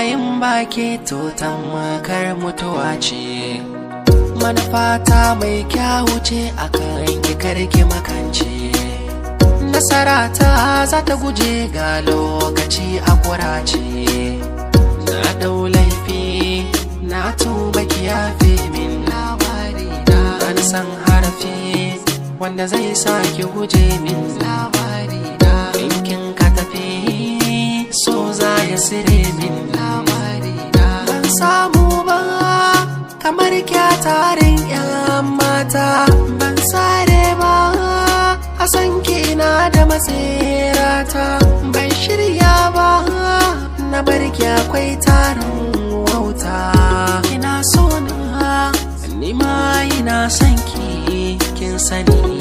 Rayuwa in baki to tamkar mutuwa ce. Manufata mai kyawu ce akan ki, karki makance. Nasara ta za ta guje ga lokaci a kurace. Na dau laifi, na tuba, ki yafe min. Labari na, ban san harafi wanda zai sa ki guje min. Labari na, in kin ka tafi, so za ya sire min. Labari na, ban samu ba kamar kya tarin yan mata. Ban sare ba a san ina da matsirata. Ban shirya ba na barki, akwai tarin wauta. Ina so na, ni ma ina son ki, kin sani.